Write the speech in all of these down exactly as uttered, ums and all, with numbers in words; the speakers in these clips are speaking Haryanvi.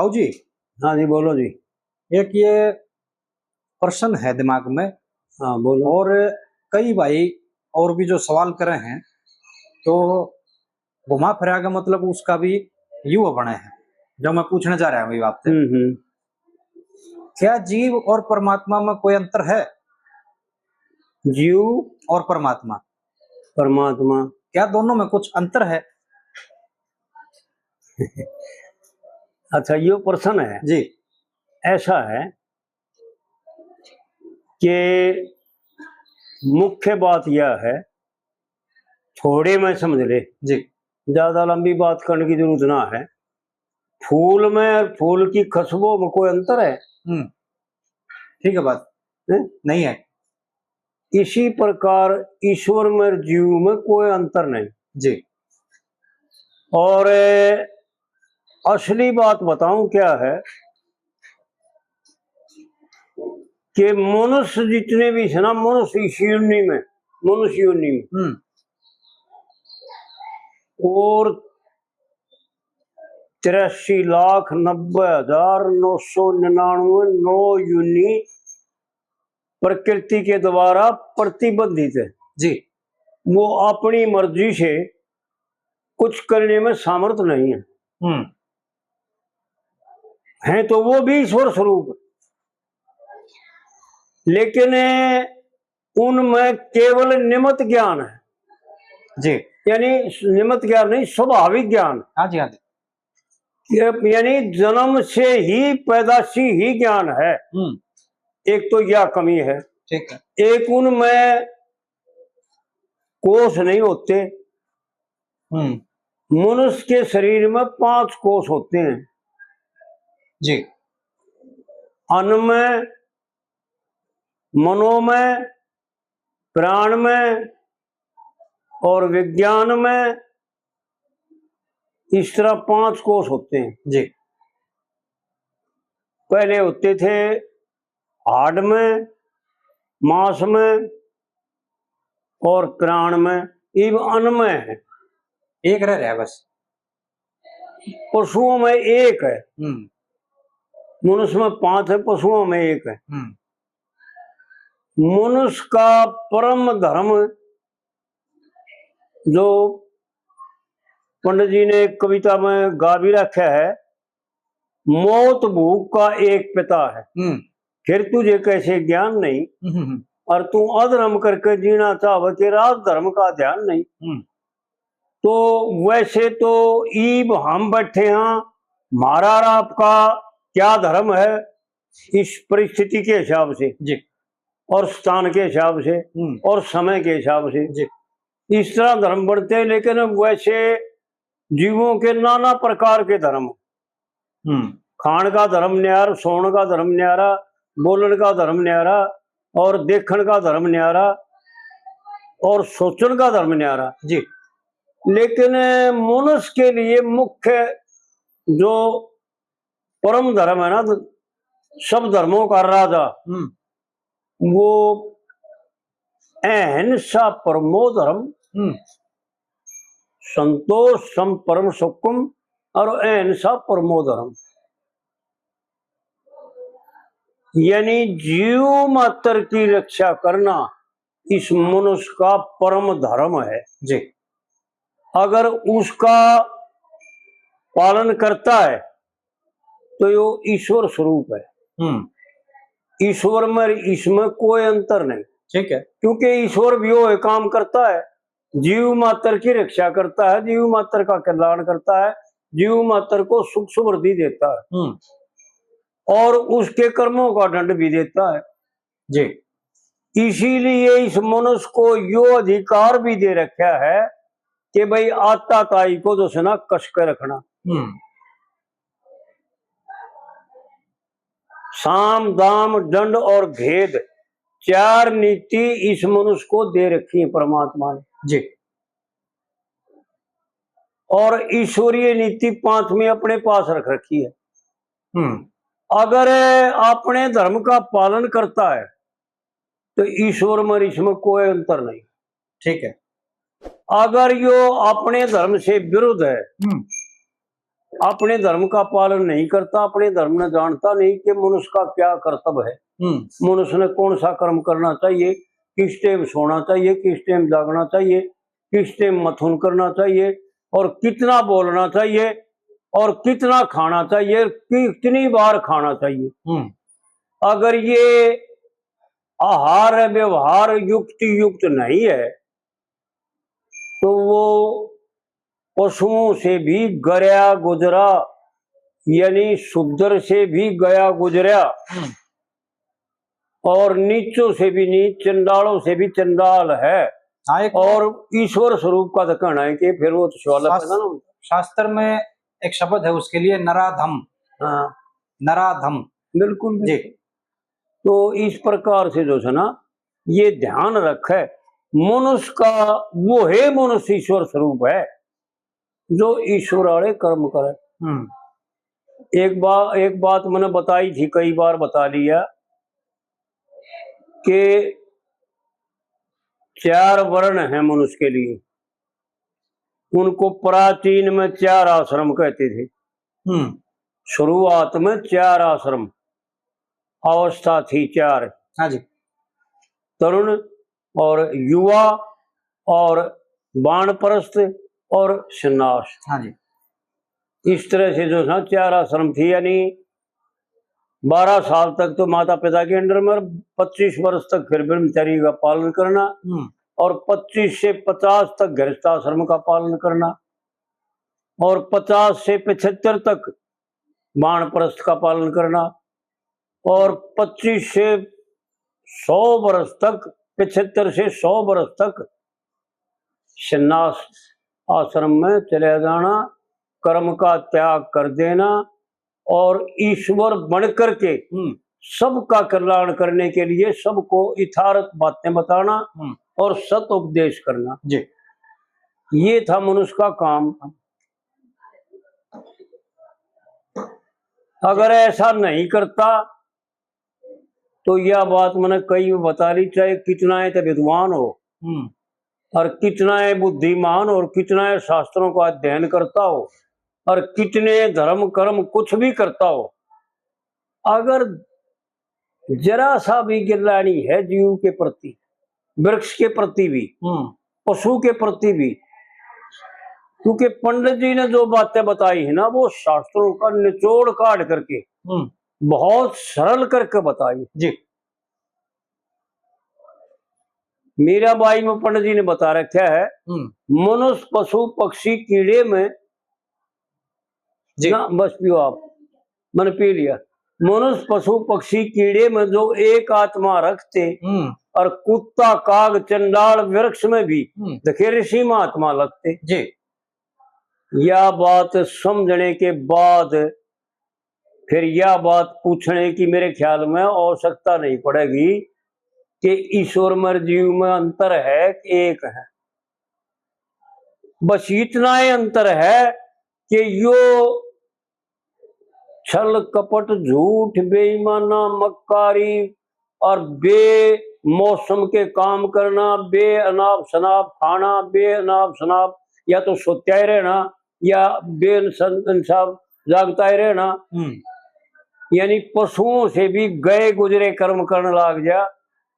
आओ जी। हाँ जी, बोलो जी। एक ये प्रश्न है दिमाग में। हाँ, बोलो। और कई भाई और भी जो सवाल करे हैं, तो घुमा फिरा के, मतलब, उसका भी युवा बने हैं, जो मैं पूछने जा रहा हूँ, ये बात है। हम्म, हम्म। क्या जीव और परमात्मा में कोई अंतर है? जीव और परमात्मा। परमात्मा। क्या दोनों में कुछ अंतर है? अच्छा, यो प्रश्न है। जी। ऐसा है कि मुख्य बात यह है, थोड़े में समझ ले। जी। ज्यादा लंबी बात करने की जरूरत ना है। फूल में और फूल की खुशबू में कोई अंतर है? हम्म, ठीक है बात। हैं? नहीं है। इसी प्रकार ईश्वर में और जीव में कोई अंतर नहीं। जी। और असली बात बताऊं क्या है कि मनुष्य जितने भी थे ना, मनुष्य इस योनि में, मनुष्य योनि में, हम्म। और तिरासी लाख नब्बे हजार नौ सौ निन्यानवे नौ योनि प्रकृति के द्वारा प्रतिबंधित है। जी। वो अपनी मर्जी से कुछ करने में सामर्थ नहीं है। हम्म। हैं तो वो भी ईश्वर स्वरूप, लेकिन उनमें केवल निमित्त ज्ञान है। जी। यानी निमित्त ज्ञान नहीं, स्वाभाविक ज्ञान। हाँ जी, हाँ जी। ये यानी जन्म से ही, पैदाशी ही ज्ञान है। हम्म। एक तो यह कमी है। ठीक है। एक उनमें कोष नहीं होते। हम्म। मनुष्य के शरीर में पांच कोष होते हैं। जी। अन्न में, मनो में, प्राण में और विज्ञान में, इस तरह पांच कोष होते हैं। जी। पहले होते थे हाड़ में, मांस में और प्राण में, इब अन्न में है। एक रह रहा है बस। पशुओं में एक है। हम्म। मनुष्य में पांच है, पशुओं में एक है। हम्म। मनुष्य का परम धर्म, जो पंडित जी ने एक कविता में गा भी रखा है, मौत भूख का एक पिता है। हम्म। फिर तुझे कैसे ज्ञान नहीं, हम्म, हम्म। और तू अधर्म करके जीना चाहवे, तेरा धर्म का ध्यान नहीं। हम्म। तो वैसे तो ईब हम बैठे हैं, म्हारा और आपका क्या धर्म है, इस परिस्थिति के हिसाब से जी। और स्थान के हिसाब से हम्म। और समय के हिसाब से जी। इस तरह धर्म बढ़ते हैं, लेकिन वैसे जीवों के नाना प्रकार के धर्म। हम्म। खाण का धर्म न्यारा, सोण का धर्म न्यारा, बोलण का धर्म न्यारा, और देखण का धर्म न्यारा, और सोचण का धर्म न्यारा। जी। लेकिन मनुष्य के लिए मुख्य जो परम धर्म है ना, तो सब धर्मों का राजा, हम्म। वो अहिंसा परमो धर्म, हम्म। संतोष सम परम सुखम और अहिंसा परमो धर्म। यानी जीव मात्र की रक्षा करना इस मनुष्य का परम धर्म है। जी। अगर उसका पालन करता है तो यो ईश्वर स्वरूप है। हम्म। ईश्वर में, इसमें कोई अंतर नहीं। ठीक है। क्योंकि ईश्वर भी वो काम करता है, जीव मात्र की रक्षा करता है, जीव मात्र का कल्याण करता है, जीव मात्र को सुख समृद्धि देता है हम्म। और उसके कर्मों का दंड भी देता है। जी। इसीलिए इस मनुष्य को यो अधिकार भी दे रखा है कि भाई, आताताई को जो है ना, कस के रखना। हम्म। साम, दाम, दंड और भेद, चार नीति इस मनुष्य को दे रखी है परमात्मा ने। जी। और ईश्वरीय नीति पांचवी अपने पास रख रखी है। हम्म। अगर अपने धर्म का पालन करता है तो ईश्वर में, इसमें कोई अंतर नहीं। ठीक है। अगर यो अपने धर्म से विरुद्ध है हम्म। अपने धर्म का पालन नहीं करता, अपने धर्म ने जानता नहीं कि मनुष्य का क्या कर्तव्य है, हम्म। मनुष्य ने कौन सा कर्म करना चाहिए, किस टाइम सोना चाहिए, किस टाइम जागना चाहिए, किस टाइम मथुन करना चाहिए और कितना बोलना चाहिए और कितना खाना चाहिए, कितनी बार खाना चाहिए। हम्म। अगर ये आहार व्यवहार युक्ति युक्त नहीं है, तो वो पशुओं से भी गया गुजरा, यानी शूद्र से भी गया गुजरा, हम्म। और नीचों से भी नीच, चंडालों से भी चंडाल है। हाँ, एक और ईश्वर स्वरूप का तो कहना है कि फिर वो तो शिवालय शास-, पैदा ना होता। शास्त्र में एक शब्द है उसके लिए, नराधम। हाँ। नराधम। बिल्कुल, जी। बिल्कुल। तो इस प्रकार से जो है ना, ये ध्यान रखे, मनुष्य का वो है, मनुष्य ईश्वर स्वरूप है, जो ईश्वर वाले कर्म करे। हम्म। एक बार, एक बात मैंने बताई थी, कई बार बता लिया कि चार वर्ण हैं मनुष्य के लिए, उनको प्राचीन में चार आश्रम कहते थे। हम्म। शुरुआत में चार आश्रम अवस्था थी, चार। हाँ जी। तरुण और युवा और वानप्रस्थ और सन्यास। हाँ जी। इस तरह से जो था, चार आश्रम थी, यानी बारह साल तक तो माता पिता के under में, और पच्चीस वर्ष तक फिर ब्रह्मचर्य का पालन करना, हम्म। और पच्चीस से पचास तक गृहस्थ आश्रम का पालन करना, और पचास से पचहत्तर तक वानप्रस्थ का पालन करना, और पच्चीस से सौ वर्ष तक, पचहत्तर से सौ वर्ष तक सन्यास आश्रम में चले जाना, कर्म का त्याग कर देना, और ईश्वर बन करके हम्म। सबका कल्याण करने के लिए सबको यथार्थ बातें बताना हम्म। और सत उपदेश करना। जी। ये था मनुष्य का काम। अगर ऐसा नहीं करता तो यह बात मैंने कई बता ली, चाहे कितना है तो विद्वान हो हम्म। और कितना है बुद्धिमान और कितना है शास्त्रों का अध्ययन करता हो और कितने धर्म कर्म कुछ भी करता हो, अगर जरा सा भी गिल्लानी है जीव के प्रति, वृक्ष के प्रति भी, हम्म। पशु के प्रति भी, क्योंकि पंडित जी ने जो बातें बताई है ना, वो शास्त्रों का निचोड़ काट करके हम्म। बहुत सरल करके बताई। जी। मीराबाई में पंडित जी ने बता रखा है, हम्म। मनुष्य पशु पक्षी कीड़े में जी। ना, बस पियो आप, मैंने पी लिया। मनुष्य पशु पक्षी कीड़े में जो एक आत्मा रखते हम्म। और कुत्ता काग चंडाल वृक्ष में भी हम्म। देखे ऋषि महात्मा लगते। जी। या बात समझने के बाद फिर यह बात पूछने की मेरे ख्याल में आवश्यकता नहीं पड़ेगी कि ईश्वर में जीव में अंतर है कि एक है। बस इतना ही अंतर है कि यो छल कपट, झूठ, बेईमाना, मक्कारी और बेमौसम के काम करना, बे अनाप शनाप खाना, बे अनाप शनाप या तो सोत्या ही रहना या बे इंसाफ जागता ही रहना, हम्म। यानी पशुओं से भी गए गुजरे कर्म करने लाग जा,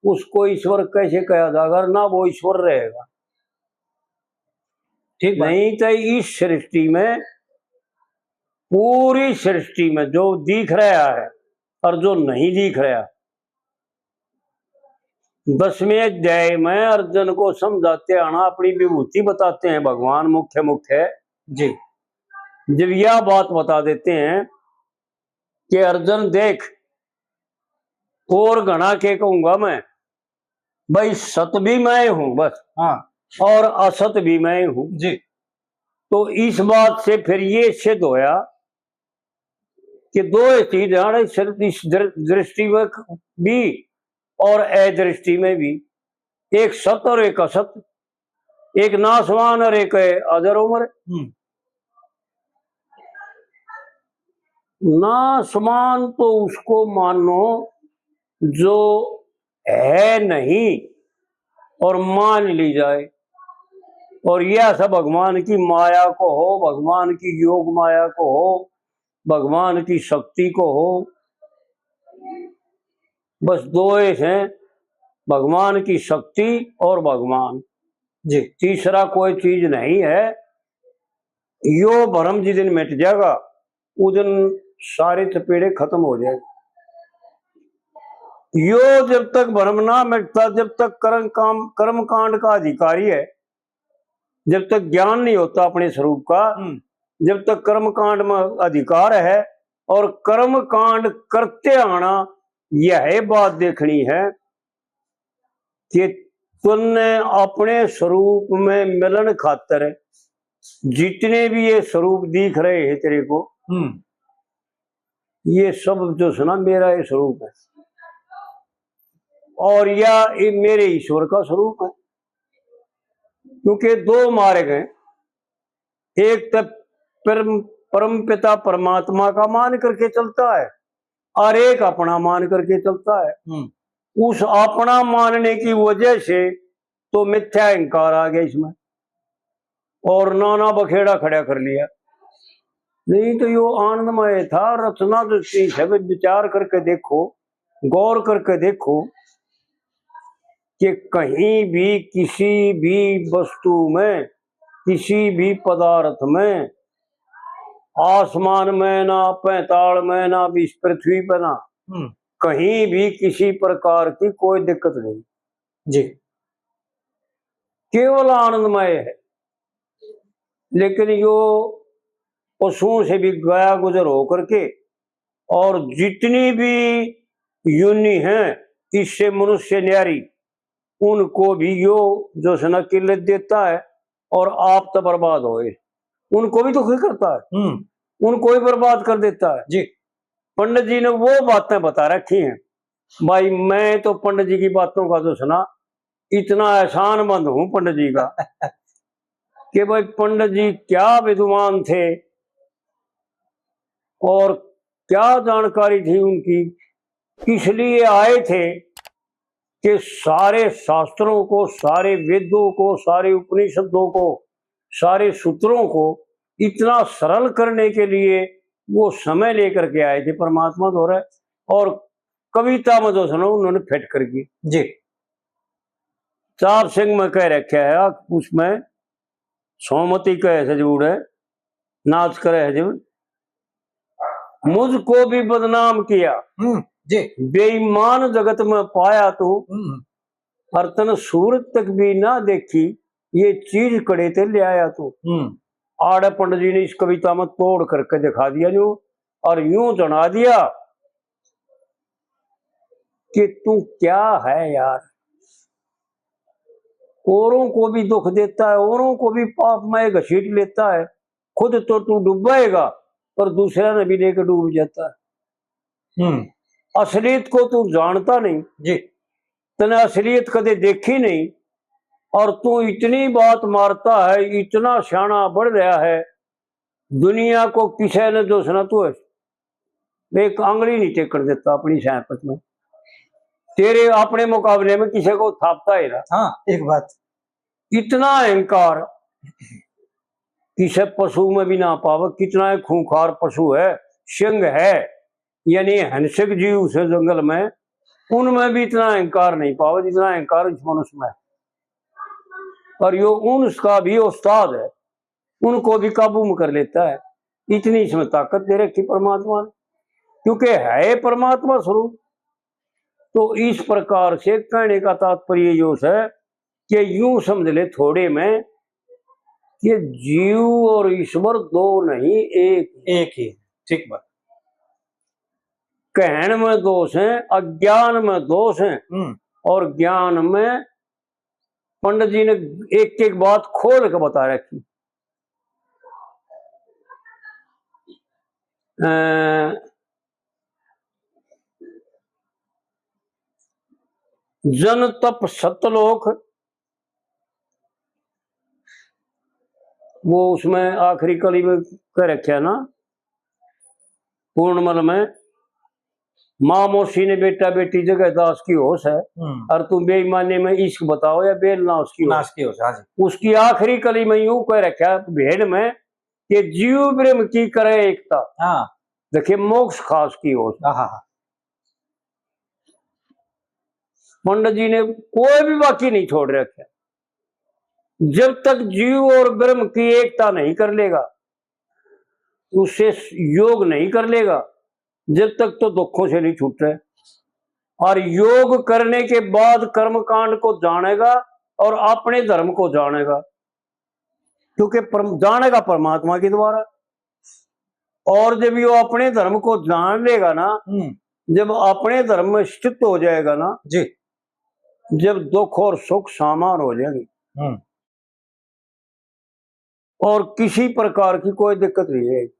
उसको ईश्वर कैसे कहा जाएगा? ना वो ईश्वर रहेगा। ठीक बात। नहीं तो इस सृष्टि में, पूरी सृष्टि में जो दिख रहा है और जो नहीं दिख रहा, दसवें अध्याय में अर्जुन को समझाते हैं ना, अपनी विभूति बताते हैं भगवान मुख्य मुख्य। जी। जब यह बात बता देते हैं कि अर्जुन देख, और घना के कहूंगा मैं, भाई सत भी मैं हूं बस, हाँ। और असत भी मैं हूं। जी। तो इस बात से फिर ये सिद्ध होया कि दो चीज हैं इस दृ-, दृष्टि में भी और अदृष्टि में भी, एक सत और एक असत, एक नाशवान और एक अजर अमर। हम्म। नाशवान तो उसको मानो जो है नहीं और मान ली जाए, और यह सब भगवान की माया को हो, भगवान की योग माया को हो, भगवान की शक्ति को हो। बस दो ही हैं, भगवान की शक्ति और भगवान। जी। तीसरा कोई चीज नहीं है। यो भरम जिस दिन मिट जाएगा, उस दिन सारे चपेड़े खत्म हो जाएंगे। यो जब तक भरम ना मिटता, जब तक कर्म काम, कर्म कांड का अधिकारी है, जब तक ज्ञान नहीं होता अपने स्वरूप का, हम्म। जब तक कर्म कांड में अधिकार है, और कर्म कांड करते आना, यह बात देखनी है कि तन्ने अपने स्वरूप में मिलन खातर जितने भी ये स्वरूप दिख रहे हैं तेरे को, हम्म। ये सब जो है ना, मेरा ये स्वरूप है, और या ये मेरे ईश्वर का स्वरूप है। क्योंकि दो मार्ग हैं, एक तो परम, परम पिता परमात्मा का मान करके चलता है, और एक अपना मान करके चलता है। हम्म। उस अपना मानने की वजह से तो मिथ्या अहंकार आ गया इसमें, और नाना बखेड़ा खड़ा कर लिया। नहीं तो यो आनंदमय था, रचना जो चीज है, वे विचार करके देखो, गौर करके देखो कि कहीं भी, किसी भी वस्तु में, किसी भी पदार्थ में, आसमान में ना, पैताल में ना, इस पृथ्वी पे ना, हम्म। कहीं भी किसी प्रकार की कोई दिक्कत नहीं। जी। केवल आनंदमय है। लेकिन यो पशुओं से भी गया गुजर होकर के, और जितनी भी योनि हैं, इससे मनुष्य न्यारी, उनको भी यो जो है ना किल्लत देता है, और आप तो बर्बाद होए, उनको भी दुखी करता है, हम्म। उनको भी बर्बाद कर देता है। जी। पंडित जी ने वो बातें बता रखी हैं भाई, मैं तो पंडित जी की बातों का जो है ना इतना एहसानमंद हूं पंडित जी का कि भाई, पंडित जी क्या विद्वान थे और क्या जानकारी थी उनकी, इसलिए आए थे कि सारे शास्त्रों को, सारे वेदों को, सारे उपनिषदों को, सारे सूत्रों को इतना सरल करने के लिए वो समय लेकर के आए थे परमात्मा द्वारा। और कविता में जो है ना, उन्होंने फिट कर गई। जी। चार सिंह में कह रखा है, उसमें सोमती कहे से जरूर है, नाच करे है जब, मुझको भी बदनाम किया, हम्म, जी। बेईमान जगत में पाया तू, हम्म। और तन सूरत तक भी ना देखी, ये चीज कड़े ते ले आया तू। हम्म। आड़े पंडित जी ने इस कविता में तोड़ करके दिखा दिया न्यू, और यूं जना दिया कि तू क्या है यार, औरों को भी दुख देता है, औरों को भी पाप में घसीट लेता है, खुद तो तू डूबेगा, पर दूसरा ने भी लेकर डूब जाता है। हम्म। असलियत को तू जानता नहीं, जी। तने असलियत कदे देखी नहीं, और तू इतनी बात मारता है, इतना सियाना बढ़ रहा है, दुनिया को किसी ने जो सुना तू है, एक आंगली नहीं टेकण देता अपनी सैपत में, तेरे अपने मुकाबले में किसी को थापता है ना। हाँ, एक बात। इतना अहंकार किसे पशु में भी ना पावे। कितना एक खूंखार पशु है, सिंह है, यानी हिंसक जीव से जंगल में, उनमें भी इतना अहंकार नहीं पावे जितना अहंकार इस मनुष्य में है। और यो उनका भी उस्ताद है, उनको भी काबू में कर लेता है। इतनी इसमें ताकत दे रखी परमात्मा ने, क्योंकि है परमात्मा स्वरूप। तो इस प्रकार से कहने का तात्पर्य यो है कि यूं समझ ले थोड़े में कि जीव और ईश्वर दो नहीं, एक। एक ही। ठीक बात। कहण में दोष है, अज्ञान में दोष है, हम्म। और ज्ञान में पंडित जी ने एक एक बात खोल के बता रखी। अ, जन तप सतलोक, वो उसमें आखिरी कली में कह रखा ना, पूर्णमल में, माँ मौसी ने बेटा बेटी जगह दास की होश है, हम्म। और तू बेईमानी में इश्क बताओ या बेल नाश की होश। नाश की होश, हाँ जी। उसकी आखिरी कली में यूं कह रखा है भेड़ में कि जीव ब्रह्म की करे एकता। हाँ। देखिए, मोक्ष खास की होश। आहा। पंडित जी ने कोई भी बाकी नहीं छोड़ रखा। जब तक जीव और ब्रह्म की एकता नहीं कर लेगा, उससे योग नहीं कर लेगा, जब तक तो दुखों से नहीं छूटे। और योग करने के बाद कर्मकांड को जानेगा और अपने धर्म को जानेगा, क्योंकि परम-, जानेगा परमात्मा के द्वारा। और जब यो अपने धर्म को जान लेगा ना, हम्म। जब अपने धर्म में स्थित हो जाएगा ना, जी। जब दुख और सुख समान हो जाएंगे, हम्म। और किसी प्रकार की कोई दिक्कत नहीं रहेगी।